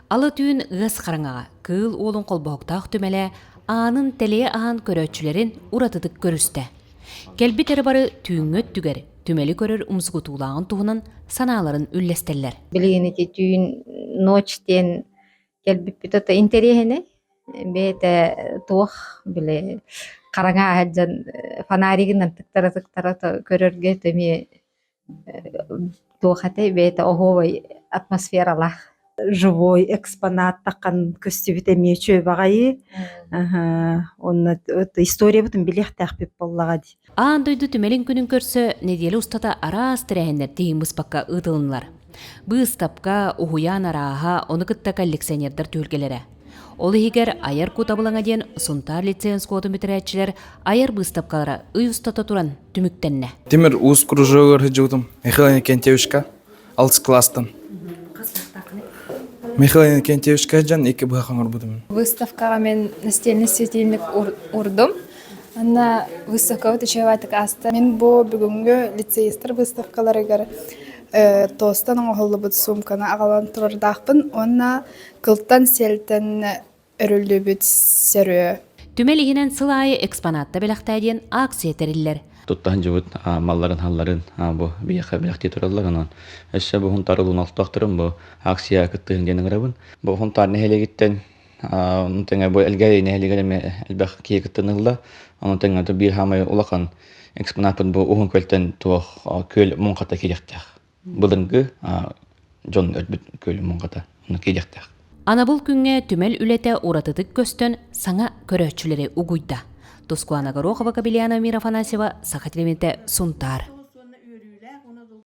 Ала түүн ыас хараҥаҕа Кыыл Уолун холбоһуктаах түмэлэ аанын тэлийэ аһан көрөөччүлэрин уратытык көрүстэ. Кэлбит эрэ бары түүҥҥү өттүгэр түмэли көрөр умсугутуулааҕын туһунан санааларын үллэстэллэр. Билигин ити түүн ночь диэн кэлбиппит ото интэриэһинэй. Бэйэтэ туох били хараҥа сылдьан фонаригынан тыктара-тыктара көрөргө эмиэ туох этэй бэйэтэ оһуобай атмосфералаах. Живой экспонат таххан көстүбүт эмиэ үчүгэй баҕайы. Онно историябытын билиэхтээхпит буоллаҕа дии. Аан дойду түмэлин күнүн көрсө нэдиэлэ устата араас тэрээһиннэр тиһигин быспакка ыытылыннылар. Быыстапка, уһуйаан арааһа, ону кытта коллекционердар түһүлгэлэрэ. Ол иһигэр Айар кут абылаҥа диэн Сунтаар лицейин оскуолатын бүтэрээччилэр айар быыстапкалара ый устата туран түмүктэннэ. Тимир уус кружогар сылдьыбытым Михаил Иннокентьевичка алтыс класстан. Михаил Иннокентьевичка дьон икки быһах оҥорбутум. Выставкаҕа мен настольный светильник урдум. Анна выставкабыт үчүгэйбатык ааста. Мин бу бүгүҥҥү лицеистэр выставкаларыгар туостан оҥоһуллубут суумканы аҕалан турардаахпын уонна кылтан сиэлтэн өрүллүбүт сөрүө. Түмэл иһинэн сыл аайы экспонатта бэлэхтээ диэн акция тэриллэр. Туттаһын дьыбыт малларын халларын бу биһиэхэ бэлэхтии тураллар онон өссө бу Хунтаар улуун олохтоохторун бу акция кыттыһын диэн ыҥырабын. Бу Хунтаар нэһилиэгиттэн ону тэҥэ бу Элгээйи нэһилиэгэр эмиэ элбэх киһи кыттынылла. Ону тэҥэ биир хаамай улахан экспонаппыт бу Уһун Күөлтэн туох күөл муҥхата киириэхтээх. Былыргы дьон өлбүт күөл муҥхата ону киириэхтээх. Анабыл күҥҥэ түмэл үлэтэ уратытык көстөн, саҥа көрөөччүлэри угуйда. Тускуана Горохова, Кабельяна Мира Афанасьева, Саха телевидениетэ, Сунтаар.